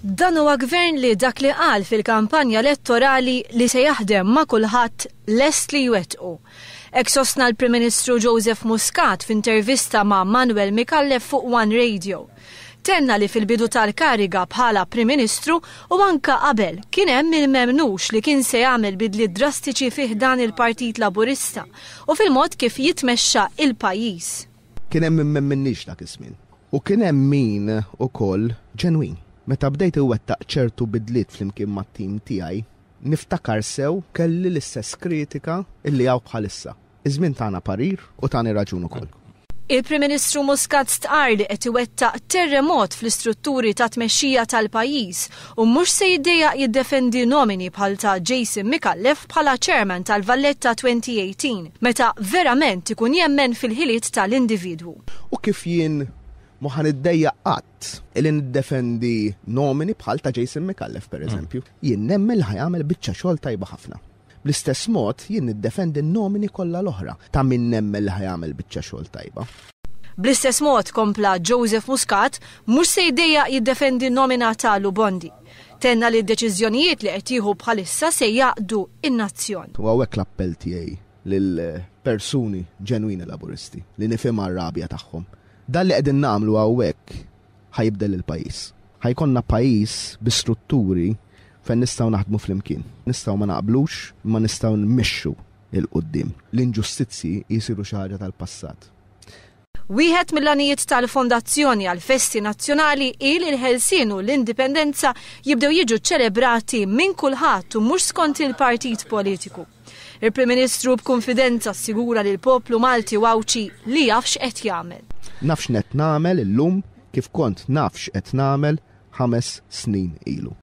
Dan huwa gvern li dak li qal fil-kampanja elettorali li se jaħdem ma' kulħadd lest li jwettqu. Hekk sostna l-Prim Ministru Joseph Muscat f'intervista ma' Manuel Micallef fuq One Radio. Tenna li fil-bidu tal-kariga bħala Prim Ministru u anka qabel kien hemm min m'emmnux li kien se jagħmel bidliet drastiċi fi ħdan il-Partit Laburista u fil-mod kif jitmexxa il-pajjiż. Kien hemm min m'emminniex dak iż-żmien. U kien hemm min ukoll ġenwin. Meta bdejt inwettaq ċertu bidliet flimkien mat-tim tiegħi, niftakar sew kelli l-istess kritika illi hawn bħalissa. Iż-żmien tana parir u tani raġun ukoll. Il-Prim Ministru Muscat stqarr li qed iwettaq terremot fl-istrutturi ta' tmexxija tal-pajjiż u mhux se jiddejjaq jiddefendi nomini bħal ta' Jason Micallef bħala Chairman tal-Valletta 2018 meta verament ikun jemmen fil-ħiliet tal-individwu. U kif jien mhu ħa niddejjaq qatt li niddefendi nomini bħal ta' Jason Micallef pereżempju. Jien nemmen li ħa jagħmel biċċa xogħol tajba ħafna. Bl-istess mod, jien niddefendi n-nomini kollha l-oħra ta' min nemmen li ħa jagħmel biċċa xogħol tajba. Bl-istess mod, kompla Joseph Muscat, mhux se jiddejjaq jiddefendi n-nomina ta' Lou Bondi. Tenna li d-deċiżjonijiet li qed jieħu bħalissa se jgħaqqdu n-nazzjon. U hawnhekk l-appell tiegħi lil persuni ġenwini Laburisti, li nifhimha r-rabja tagħhom. Dan li qegħdin nagħmlu hawnhekk ħa jibdel il-pajjiż. Ħa jkollna pajjiż bi strutturi fejn nistgħu naħdmu flimkien. Nistgħu ma naqblux imma nistgħu nmexxu 'l quddiem. L-inġustizzji jsiru xi ħaġa tal-passat. Wieħed mill-għanijiet tal-Fondazzjoni għall-Festi Nazzjonali hi li l-ħelsien u l-indipendenza jibdew jiġu ċċelebrati minn kulħadd u mhux skont il-partit politiku. Il-Prim Ministru b'kunfidenza assigura lill-poplu Malti u Għawdxi li jaf x'qed jagħmel. Naf x'qed nagħmel illum kif kont naf x'qed nagħmel 5 snin ilu.